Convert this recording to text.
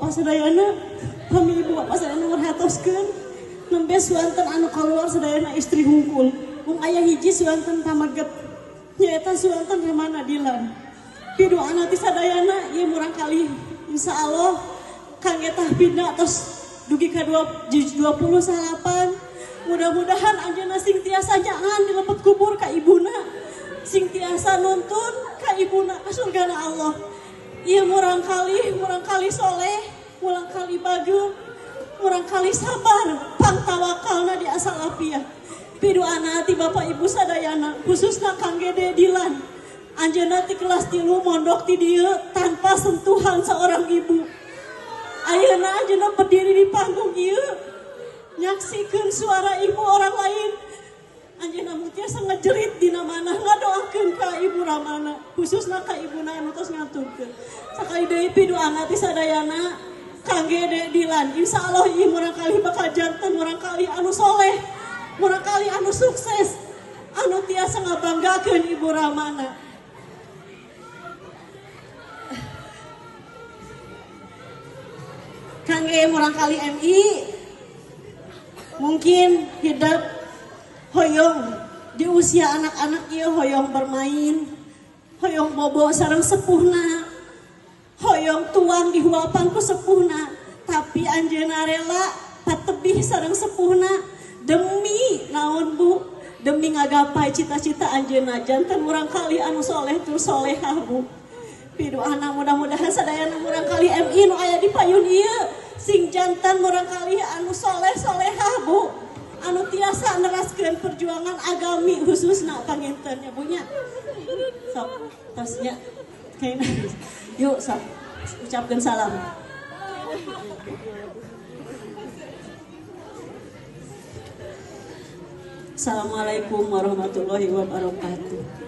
bapak sadayana, pami ibu bapak sadayana merhatoskeun nembe suanten anu kaluar sadayana istri hungkul. Mung aya hiji suanten pameget nyaeta suanten Ramana Dilan. Pidoana ti sadayana ieu murangkalih insyaallah kangge tahbidna tos dugi ka 29. Mudah-mudahan anjeunna sing tiasa nyaangan di lebet kubur ka ibuna, sing tiasa nuntun ka ibuna ka surgana Allah. Ieu murangkalih soleh, murangkalih bager, murangkalih sabar, pangtawakalna di asal apiah. Piduana ti bapak ibu sadayana, khususna kangge Dilan. Anjeunna ti kelas 3 mondok ti dieu tanpa sentuhan seorang ibu. Ayeuna anjeunna berdiri di panggung ieu nyaksikeun suara ibu orang lain. Anjeunna mung tiasa ngejerit dina mana ngadoakeun ka ibu Ramana, khususna ka ibuna anu tos ngaturkeun. Sakali deui piduana ti sadayana kangge Dilan. Insyaallah ieu murangkalih bakal janten murangkalih anu soleh, murangkalih anu sukses, anu tiasa ngabanggakeun ibu Ramana. Kangge murangkalih MI mungkin hidup hoyong di usia anak-anak ieu hoyong bermain, hoyong bobo sareng sepuhna, hoyong tuang di huapan ku sepuhna, tapi anjeunna rela patebih sareng sepuhna demi naon bu, demi ngagapai cita-cita anjeunna janten murangkalih anu soleh tur solehah bu. Piduana mudah-mudahan sadayana murangkalih MI nu aya di payun ieu sing janten murangkalih anu soleh solehah bu, anu tiasa neraskeun perjuangan agami khususna panginten nya bu nya. Sok tosnya kayaknya yuk sok ucapkeun salam. Assalamualaikum warahmatullahi wabarakatuh.